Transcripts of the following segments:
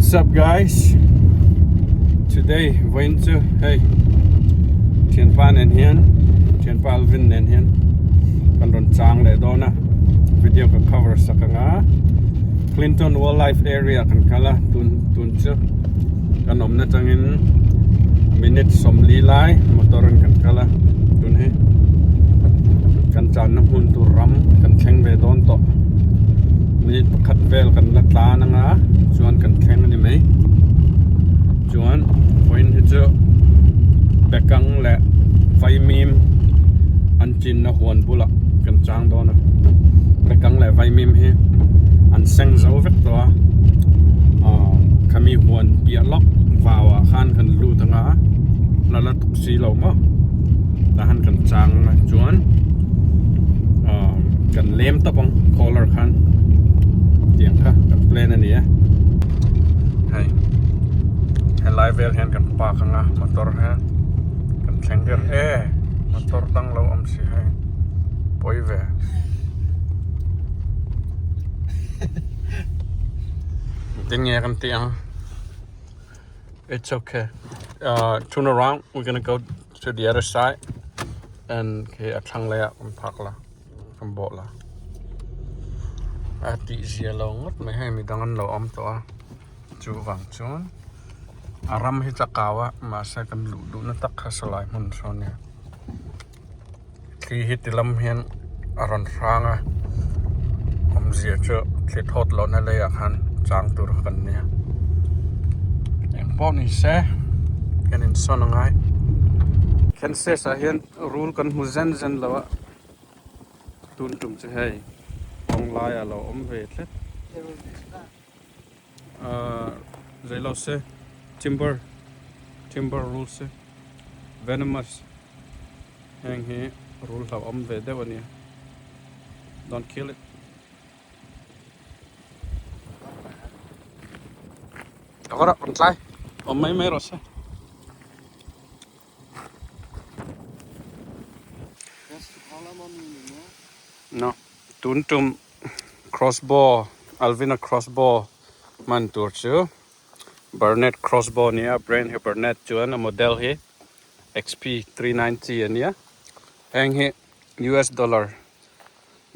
What's up guys? Today vawiin chu hei thianpa nen hian thianpa Alvin nen hian kan rawn chang leh dawn a video ka cover sak ang a Clinton Wildlife Area kan kal a tun tun chu kan awmna tangin minute 40 lai motor in kan kal a tun hi kan channa hmun tur ram kan thleng ve dawn tawh minute pakhat vel kan la tlan anga chuan kan thleng a ni mai chuan vawiin hi chu bekang leh vaimim an chinna huan bulah kan chang dawn a bekang leh vaimim hi an seng zo vek tawh a ah khami huan piah lawk vau ah khan kan lut anga la la tuk si lo maw tah han kan chang a chuan ah kan lem tawp ang collar khan tiang kha kan plan a ni e hei helai vel hian kan park anga motor hian kan thleng ber e motor dang lo awm si hei pawi ve. Engtin nge kan tih ang it's okay uh turn around we're gonna go to the other side and khi a thlang laiah kan phak la kan bawh la a tih zia lo ngawt mai hei midang an lo awm tawh a chuvang chuan a ram hi chakau a mahse kan luh duhna tak kha sawlai hmun sawn nia. Thli hi ti lam hian a rawn hrang a awmzia chu thli thawt lohna leiah khan chang tur kha kan nia engpawh ni se kan insawn a ngai Kansas ah hian rul kan hmu zen zen lo a tun tum chu hei kawng laiah a lo awm ve tlat ahh zeilo se timber timber rul se venomous. Heng hi rul hlauhawm ve deuh a nia don't kill it. Takawr ah kan tlai awm mai mai rawh se. No tun tum crossbow Alvina crossbow hman tur chu Barnett crossbow a nia brand hi Barnett chuan a model hi. XP 390 a nia heng hi US dollar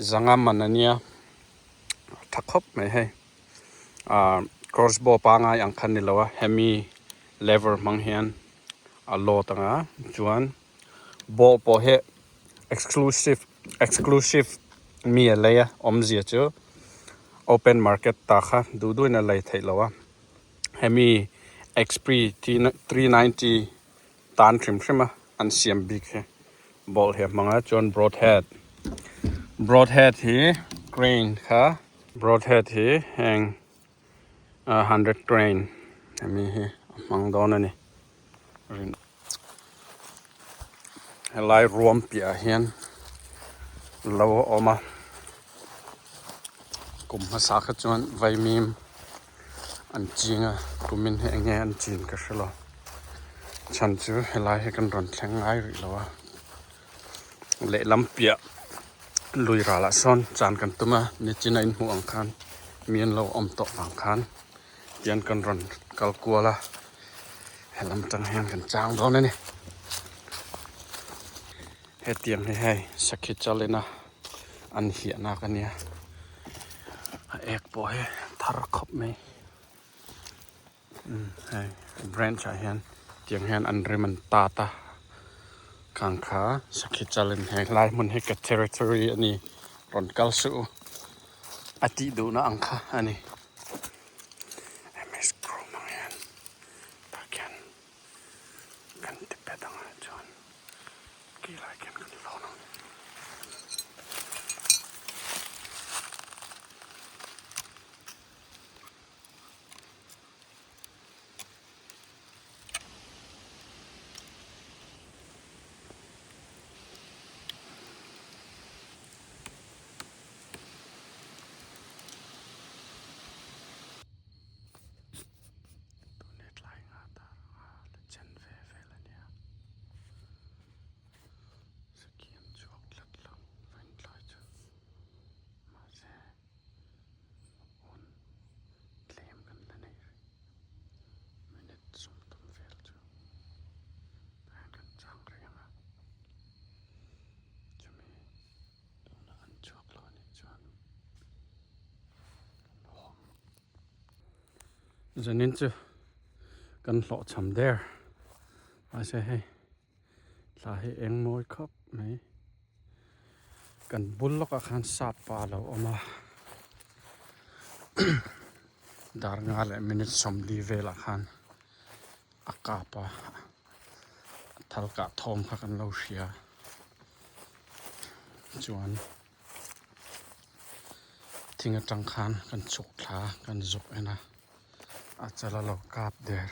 zanga man a nia a tha khawp mai hei ah crossbow pangai ang kha ni lo a hemi lever hmang hian a load ang a chuan bawh pawh hi exclusive exclusive mi a lei a awmzia chu open market ta kha duh duhin a lei theih loh a hemi XP 390 tan hrim hrim a an siam bik hi bawlh hi a hmang a chuan broad head broad head hi crane kha broad head hi heng 100 crane hemi hi a hmang dawn a ni helai ruam piahah hian lo a awm a kum hmasa kha chuan vaimim an ching a kumin hi eng nge an chin ka hre lo chhan chu helai hi kan rawn thleng ngai rih lo a lehlam piah lui ralah sawn chan kan tum a nichin a inhmuh ang khan mi an lo awm tawh vang khan tian kan rawn kal kual a helam tang hian kan chang dawn a ni hetiang hi hei sakhi chalin a an hiahna ka nia a ek pawh hi thar khawp mai umm hei branch ah hian tiang hian an rem an tat a khang kha sakhi chalin hei lai hmun hi ka territory a ni rawn kal suh u a tih duhna ang kha a ni ms chrome ang hian tah khian kan ti pet ang a chuan. Zanin chu kan hlawhchham der mahse hei thla hi eng mawi khawp mai kan bul lawkah khan sap pa a lo awm a dar nga leh minute sawmli velah khan a kap a thal kah thawm kha kan lo hria chuan. Thing atang khan kan chhuk thla a kan zuk en a a chal a lo kap der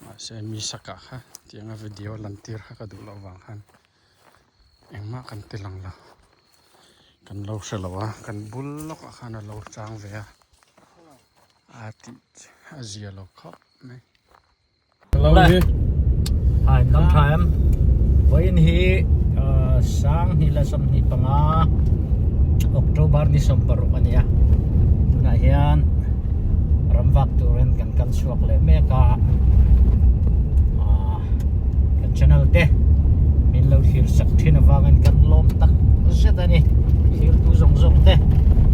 mahse mi sakah kha tianga video lan tir kha ka duh loh vang khan engmah kan ti lang lo kan lo hre lo a kan bul lawkah khan a lo chang ve a a tih a zia lo khawp mai. Hi dam tha em vawiin hi sang hnih leh 25 October ni 16 a ni a tunah hian ram vak turin kan kal chhuak leh mek a kan channel te min lo thlir sak thin avangin kan lawm tak zet a ni thlir tu zawng zawng te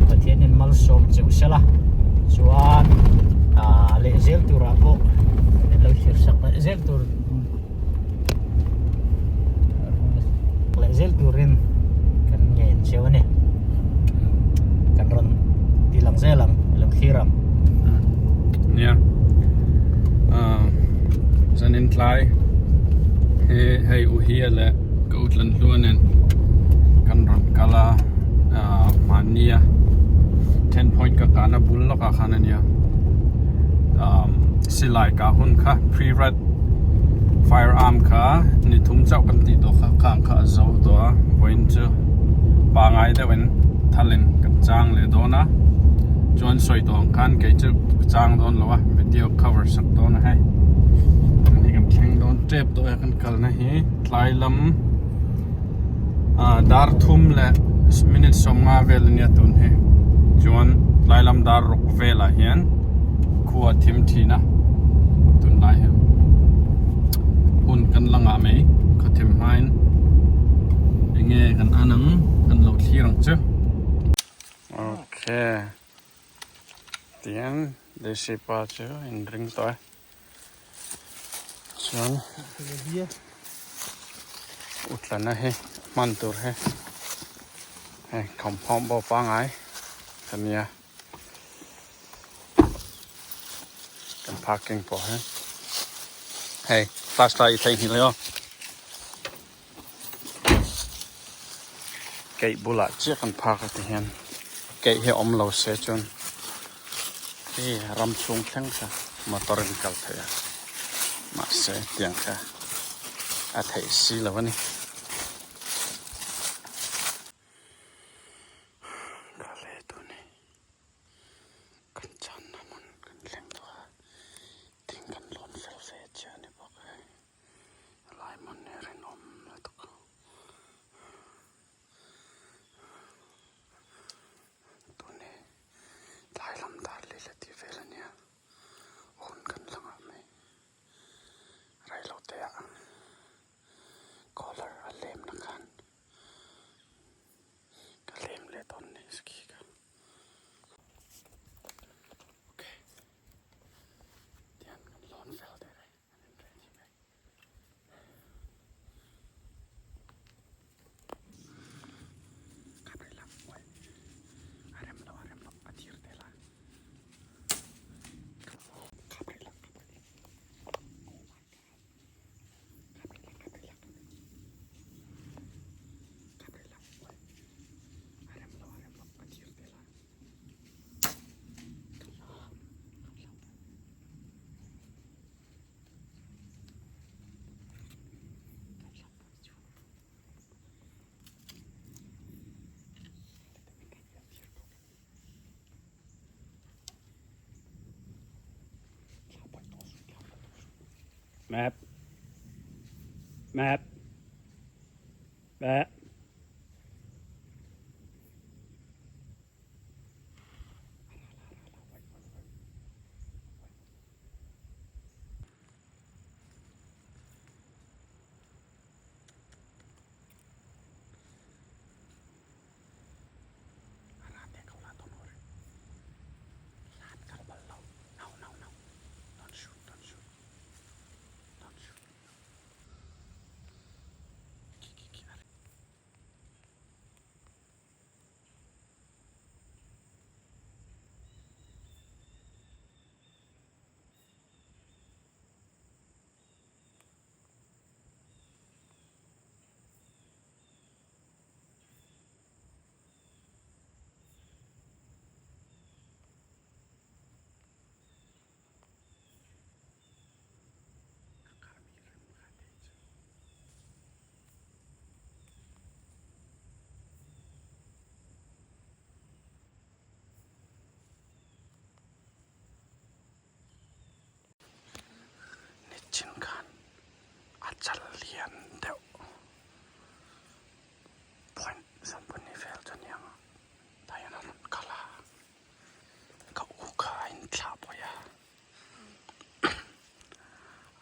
Pathianin malsawm cheu sela chuan leh zel turah pawh min lo thlir sak leh zel tur leh zel turin kan ngen cheu a ni kan rawn ti lang zel ang lo thlir ang nia zanin tlai he hei u hi leh ka u tlan hluan nen kan rawn kal a mahnia ten point ka kahna bul lawkah khan a nia silai kah hun kha pre rat firearm kha ni thum chauh kan tih tawh kha khang kha a zo tawh a vawiin chu pangai deuhin thalin kan chang leh dawn a chuan sawi tawh ang khan kei chu ka chang dawn lo a video cover sak dawn a hei hei kan thleng dawn tep tawh a kan kalna hi tlai lam dar thum leh minute 50 vel ania tun hi chuan tlai lam dar ruk velah hian khua thim thin a tunlai hian hun kan la ngah mai khaw thim hmain enge kan an ang kan lo thlir ang chu okay tiang desi pa chu in ring tawh e chuan utlana hi hman tur hi hei thawmhnaw pawh pangai a nia kan parking pawh hi hei flashlight i theihnghilh emaw keih bulah chiah kan park a ti hian keih hi a awm lo se chuan hei ram chhung thleng kha motor in kal theih a mahse tiang kha a theih si lo a ni. Kan channa hmun kan thleng tawh a thing kan lawn fel ve chiah a ni bawk e helai hmun hi rinawm lutuk tun hi tlai lam dar leh la tih vel a nia hun kan la nghah mai reilote ah collar a lem na khan ka lem leh dawn ni ski ka. Okay. Tian kan lawn fel der e. An in ready mek. Kap rih la. Oi. A rem lo, a rem lo. A thir te la. Kap rih la. Kap rih la. Oh my god. Kap rih la, kap rih la. Kap rih la. Oi. A rem lo, a rem lo. A thir te la. Map. Map. Map. chin khan a chal lian deuh point sawmpahnih vel chu aniang a tah hian a rawn kal a ka u kha a inthlah pawih a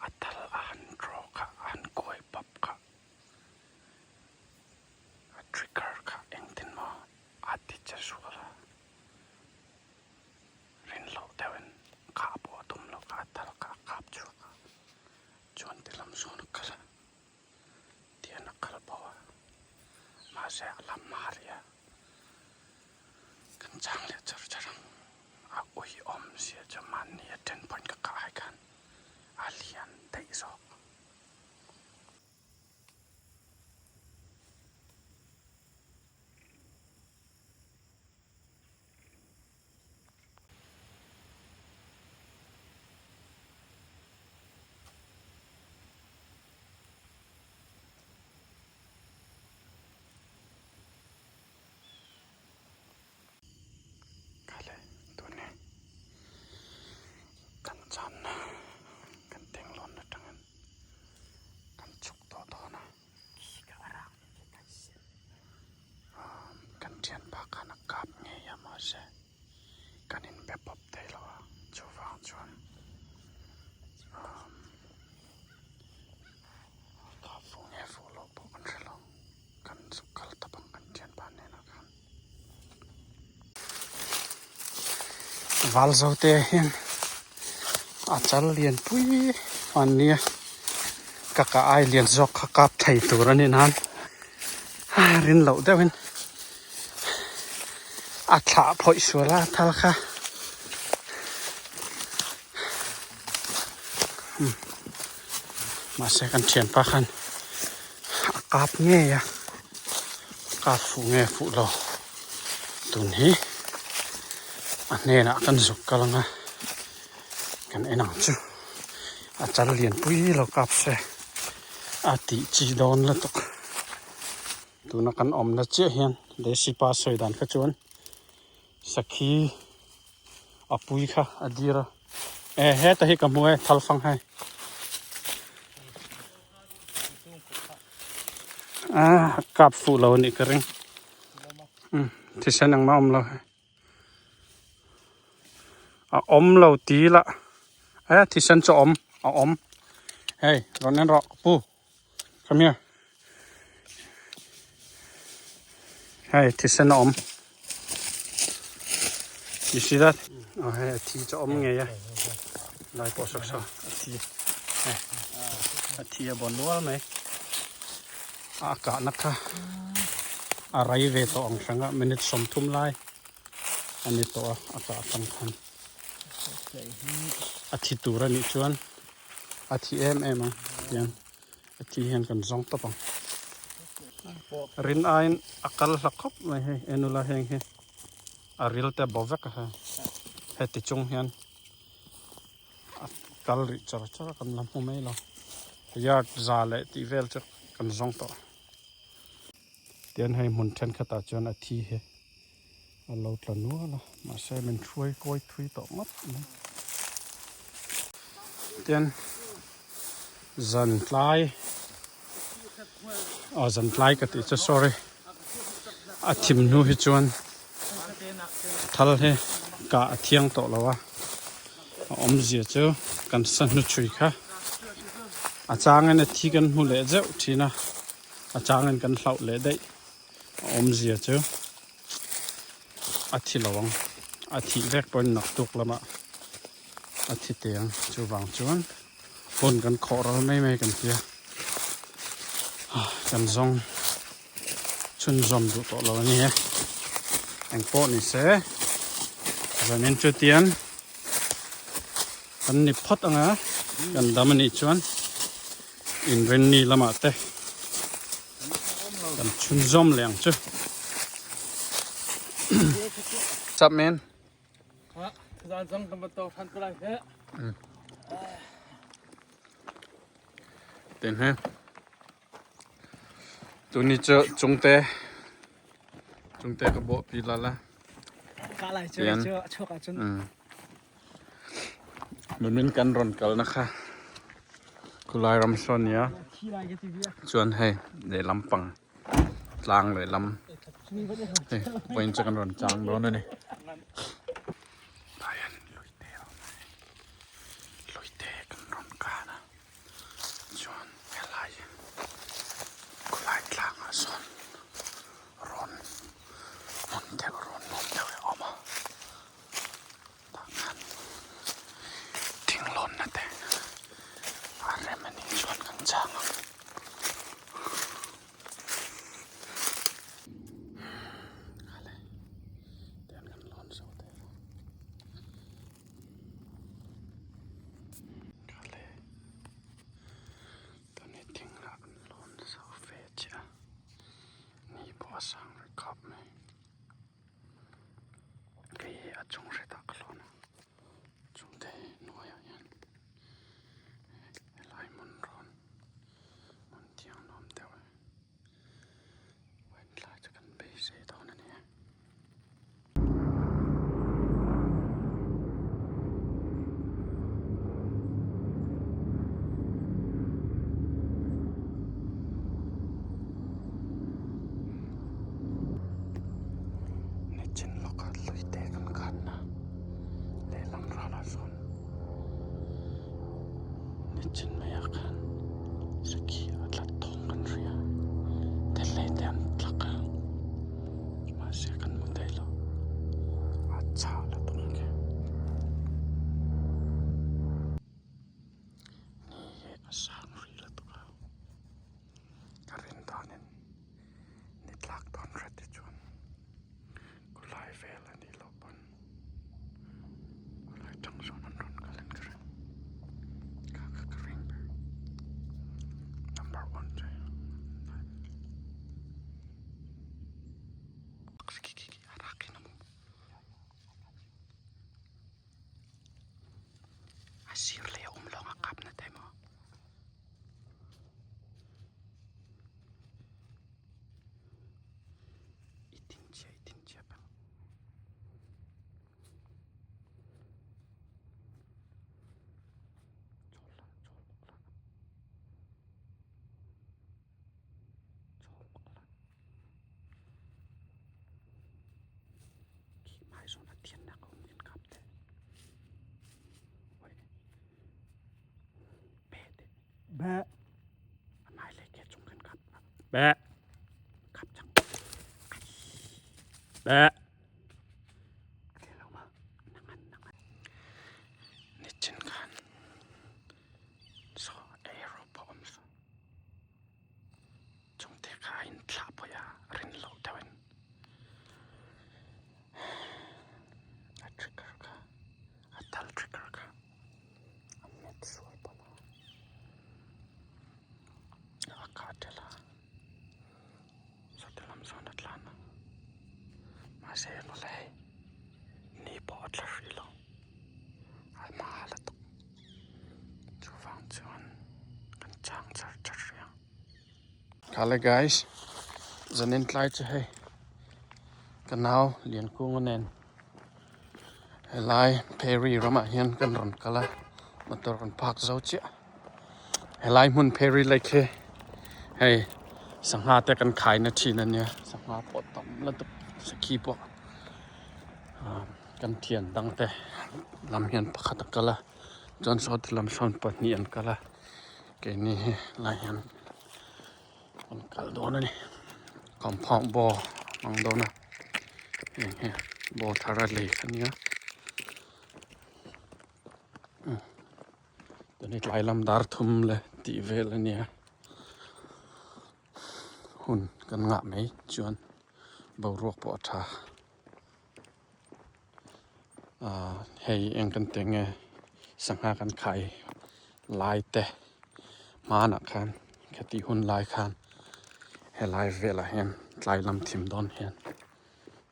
a tal a han draw kha a han kuai pawp kha a trigger kha engtin maw a ti che sual a. Rin loh deuhin kah pawh a tum lo kha a tal kha a kap chhuak a, chuan ti lam sawn a kal a, tian a kal bo a, mahse a lam a ri a, kan chang leh char char ang, a ui awm zia chu mahni a ten point ka kah ai khan a lian daih zawk. Kale tune kan channa kan tenglawn atangin kan chhuk tawh dawn a. Kan thianpa khan a kap ngei a mahse kan inbe pawp thei lo a chuvang chuan kap fuh nge fuh loh pawh kan hre lo kan zuk kal tawp ang kan thianpa hnenah khan. Val zo te hian a chal lian pui an nia ka kah ai lian zawk kha kap thei tur a ni nan rin loh deuh in a thlah phawih sual a thal kha mahse kan thianpa khan a kap ngei a. Kap fuh nge fuh lo tun hi a hnenah kan zuk kal ang a kan en ang chu a chal lian pui lo kap se a tih chi dawn lutuk tuna kan awmna chiah hian Desi pa sawi dan kha chuan sakhi a pui kha a dir a e heta hi ka hmu e thalfang hei. Ah kap fuh lo anih ka ring um thisen engmah a awm lo hei a awm lo ti lah eh thisen chu a awm a awm hei rawn en rawh ka pu come here hei thisen a awm you see that aw hei a thi chu a awm ngei a lai pawh saw saw a thi hei a thi a bawn nual mai a kahna kha a rai ve tawh ang hrang a minute 30 lai a ni tawh a a kah atang khan a thi tur a nih chuan a thi em em ang tiang a thi hian kan zawng tawp ang rin aiin a kal hla khawp mai hei enula heng hi a ril te bo vek a hei heti chung hian a kal rih char char a kan la hmu mai lo yard za leh tih vel chu kan zawng tawh tian hei hmun thenkhatah chuan a thi hi a lo tla nual a mahse min hruai kawi thui tawh ngawt mai tian zan tlai aw zan tlai ka tih chu sorry a thim hnu hi chuan thal hi kah a thiang tawh lo a a awmzia chu kan sa hnu chhui kha a changin a thi kan hmu leh zeuh thin a a changin kan hlauh leh daih. A awmzia chu a thi lo ang a thih vek pawhin naktuk lamah a thi teh ang chuvang chuan hun kan khawh ral mai mai kan tia kan zawng chhunzawm duh tawh lo a ni e engpawh ni se zanin chu tian kan ni phawt ang a kan dam a nih chuan inrinni lamah te. Kan chhunzawm leh ang chu. What's up man? Tin he. Tuni chu chungte chungte ka bawh pi la la. Tian. Min kan ron kal na kha. Khulai ram saw nia chuan hei lehlam pang tlang lehlam hei vawiin chu kan rawn chang dawn a ni. Tah hian lui te a awm a lui te kan rawn kan a chuan helai khulai tlangah sawn rawn hmun deuh rawn nuam deuh hi a awm a. Tah khan thing lawnna te a rem a nih chuan kan chang ang. Khale tian kan lawn zo thei lo. Khale tuni thing lah kan lawn zo ve chiah a ni pawh a sang rih khawp mai. Kei hi a chung hretah ka hlawn a chungte hnuaiah hian helai hmun rawn hmun thiang nuam deuh a tlai chu kan beisei dawn a ni e. Nichin lawka lui te kan khanna lehlam ralah sawn nichin maiah khan sakhi a tlat thawng kan hria thellei te an tlak a mahse kan hmu thei lo a chhah lutuk ang khi. Ni hi a sang rih lutuk a. Ka rin danin ni tlak dawn hret hi chuan khawlai vel a nih loh pawn khawlai tang sawn an rawn kal in ka ring kha kha ka ring ber number one chu a sir leh a awm lawng a kap na te maw. I tin chiah i tin chiah peng. Chawl la chawl bawk la. Chawl bawk la. Khi hmai zawn a thian nak a awm khin kap teh. Oi. Be. Amai le ke chung kan kap. Be. Kap chang. Be. Nichin khan so aero pawh awm so chung te kha a inthlah pawih a rin loh deuhin a trigger kha a tal trigger kha a hmet sual palh a a kah tel a sawti lam sawn a tlan a mahse nawlh hei ni pawh a tla hrih lo a hma la tuk chuvang chuan kan chang char char hrih ang. Kale guys zanin tlai chu hei ka nau Liankunga nen helai Perry ramah hian kan rawn kal a motor kan park zo chiah helai hmun Perry lake hi hei sangha te kan khai na thin a nia sangha pawh tam lutuk sakhi pawh kan thian dang te lam hian pakhat a kal a chuan saw ti lam sawn pahnih an kal a keini hi lai hian an kal dawn a ni compound ball a hmang dawn a heng hi ball thar a lei kha nia tuni tlai lam dar thum leh tih vel a nia hun kan ngah mai chuan boruak pawh a tha ah hei eng kan tih nge sangha kan khai lai te hmanah khan kheti hun lai khan helai velah hian tlai lam thim dawn hian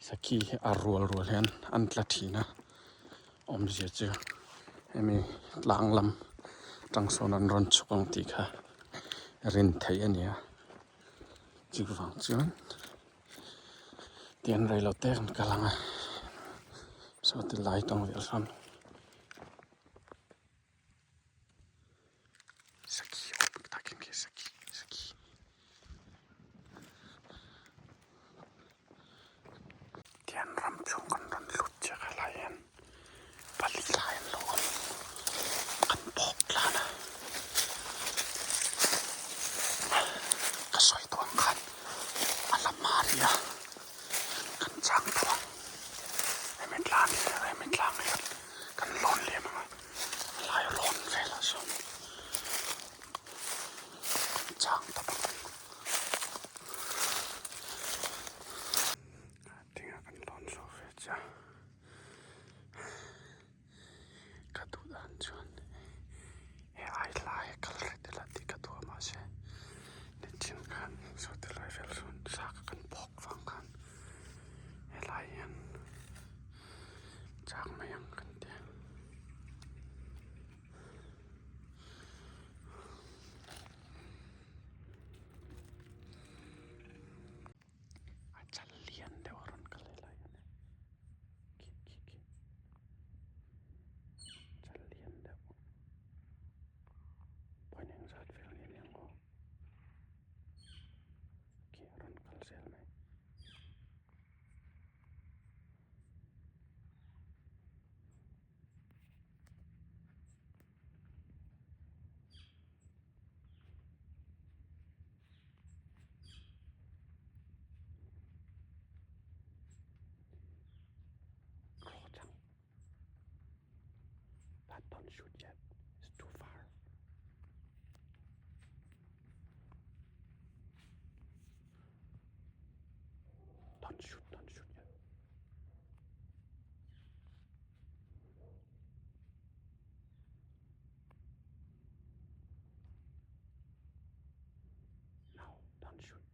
sakhi hi a rual rual hian an tla thin a awmzia chu hemi tlang lam tang sawn an rawn chhuk ang tih kha rin theih a ni a chuvang chuan. Tian rei lo te kan kal ang a saw ti lai tawng vel sawn sakhi. Ramchhung kan rawn lut chiah kha lai hian pali lai an lo awm kan phawk tlan a ka sawi tawh ang khan a la hma rih a kan chang tawh ang hemi tlang hi hemi tlang hi kan lawn liam ang a lai rawn velah sawn kan chang tawp ang. Tinga kan lawn zawh ve che a ka duh dan chuan he ai lai a kal reh tel a tih ka duh a mahse nichin khan saw ti lai vel sawn sa kha kan phawk vang khan helai hian chang mai ang kan ti a. A chal lian deuh a rawn kal helai a ni khi khi khi chal lian deuh point eng zat vel nge niang aw khi a rawn kal zel mai. But don't shoot yet, it's too far. Don't shoot, don't shoot yet. No, don't shoot.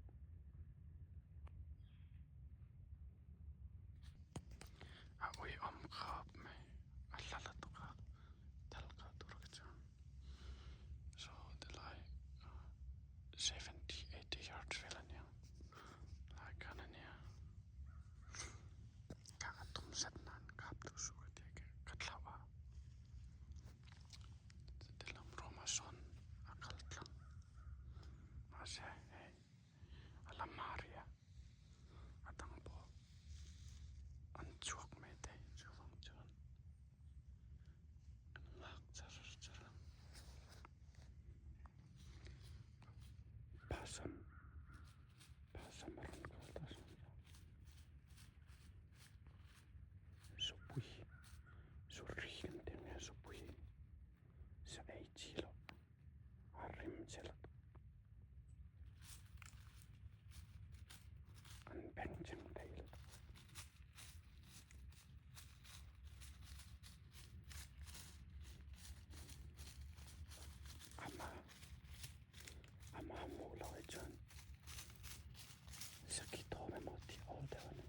A ui awm khawp mai a hla lutuk a thal kha tur ka chuan so tilai 70 80 yards vel a nia lai khan a nia ka a tum zet nan kap duh suh ka ti a ka thlauh a. Chuti lam room ah sawn a kal tlang mahse hei a la hma rih a a dang pawh an chhuak mai thei chuvang chuan kan nghak char char ang pasam pasam a rawn kal ta sawn Zupui zu ri kan tih ang hian zupui sa ei chi loh a rim che lutuk an beng cheng thei lutuk. Ama ama hmuh loh hi chuan sakhi thawm emaw tih awl deuh a ni.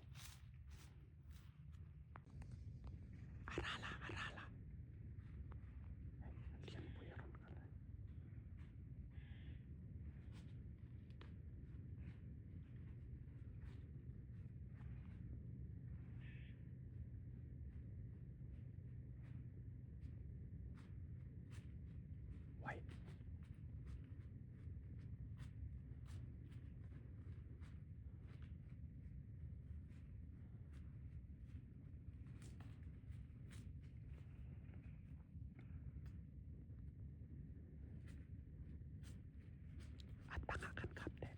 A ral a a ral a hei a lianpui a rawn kal a. Wait. A tangah kan kap teh.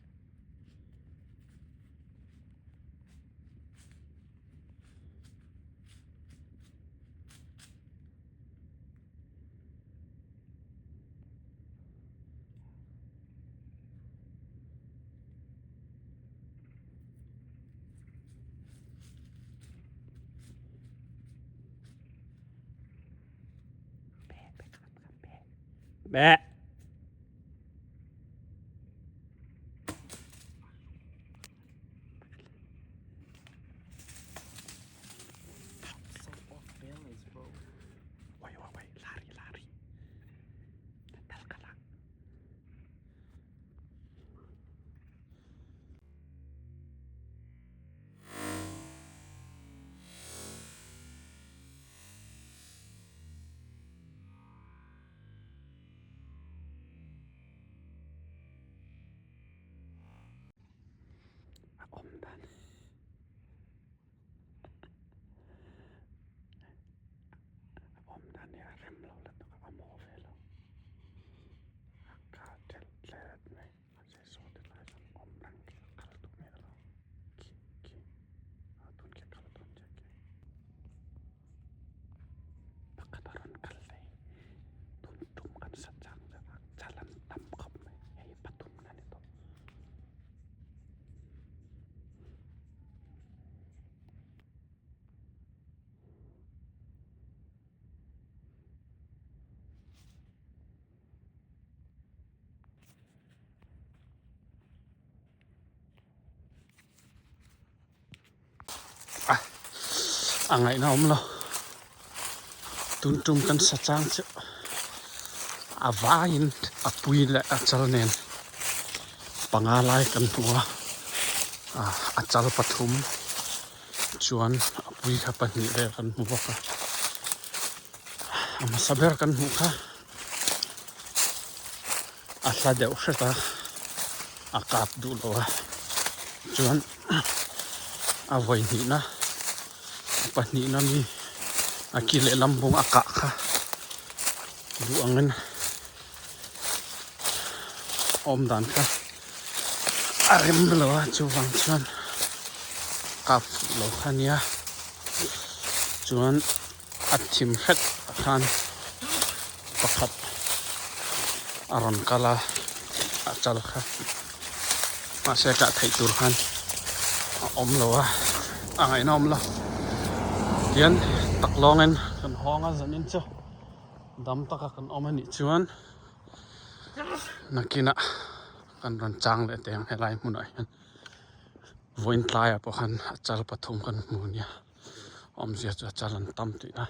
Beh. So off balance, bro. Wait, wait, wait. Lari, lari. Tal ka lang. A ngaihna awm lo. Tun tum kan sa chang chu a vaiin a pui leh a chal nen panga lai kan hmu a, a chal pathum chuan a pui kha pahnih vel kan hmu bawk a, a hmasa ber kan hmuh kha a hla deuh hret a, a kap duh lo a, chuan a vawi hnihna a pahnihna mi a ki lehlam bung a kah kha duh angin awm dan kha a rem lo a chuvang chuan kap fuh lo kha nia chuan a thim hret ah khan pakhat a rawn kal a a chal kha mahse kah theih tur khan a awm lo a a ngaihnawm lo tian tak lawngin kan hawng a zanin chu dam taka kan awm a nih chuan nakinah kan rawn chang leh teh ang helai hmunah hian vawiin tlaiah pawh khan a chal pathum kan hmu nia. Awmzia chu a chal an tam tih a.